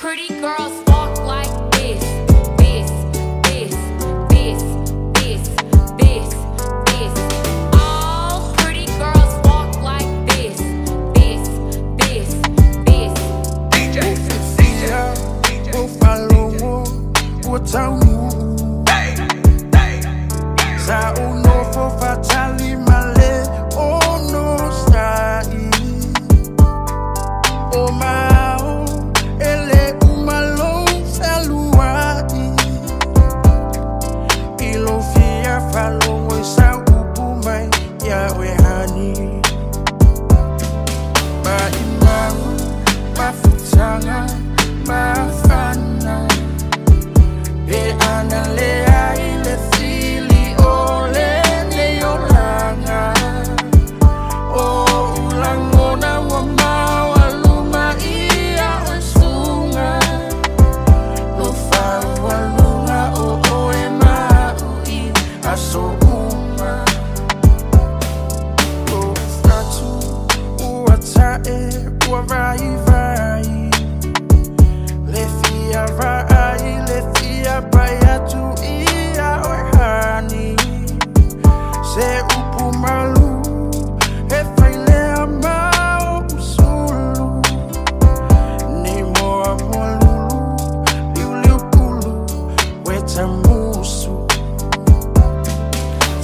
Pretty girls walk like this, this, this, this, this, this, this. All pretty girls walk like this, this, this, this. Fia o falogo ua taunuu sa ou nofo faatali ma le onosaʻi o mao e lē uma lou fealuaʻi i lou fia faalogo i sau upu mai iā oe hani maʻimau mafutaga mafana pe ana leai le fili o lenei olaga o ulagona ua maualuma ia oe suga no faualuga o oe ma aʻu i aso uma o fatu ua taʻe ua vaivai le fia vaai le fia pai atu ia oe hani se upu malu e failea ma oʻu sulu nei moa moa lulu liuliu pulu uetamusu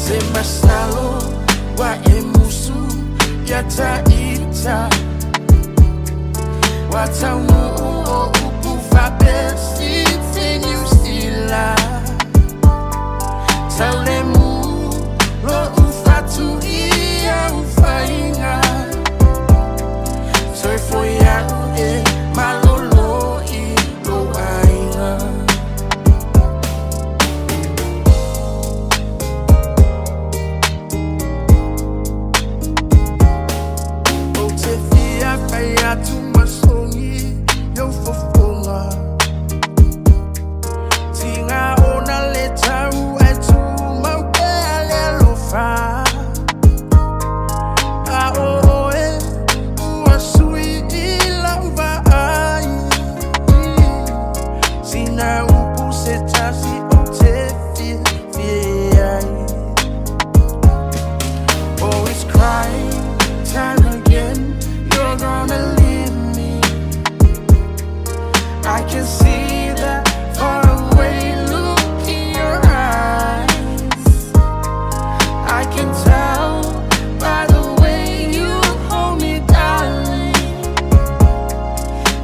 se masalo ua e musu ia taʻita ua taunuu o upu faapesitsi Niusila taulemu loʻu fatuia ufaiga soifo iaʻu e malolo i lou aiga. Ou te fia fai atu masogi iou fofoga tiga ona le tau e tumau pea le alofa a o oe ua sui i lau vaai sina upu se tasi ou te fiafia ai. Oh, it's crying time again. You're gonna leave me. I can see the faraway look in your eyes. I can tell by the way you hold me, darling,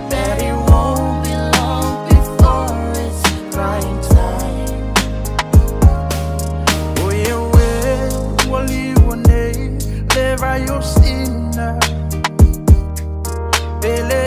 that it won't be long before it's crying time. Oh, yeah, ua liua nei le vai o sina pele.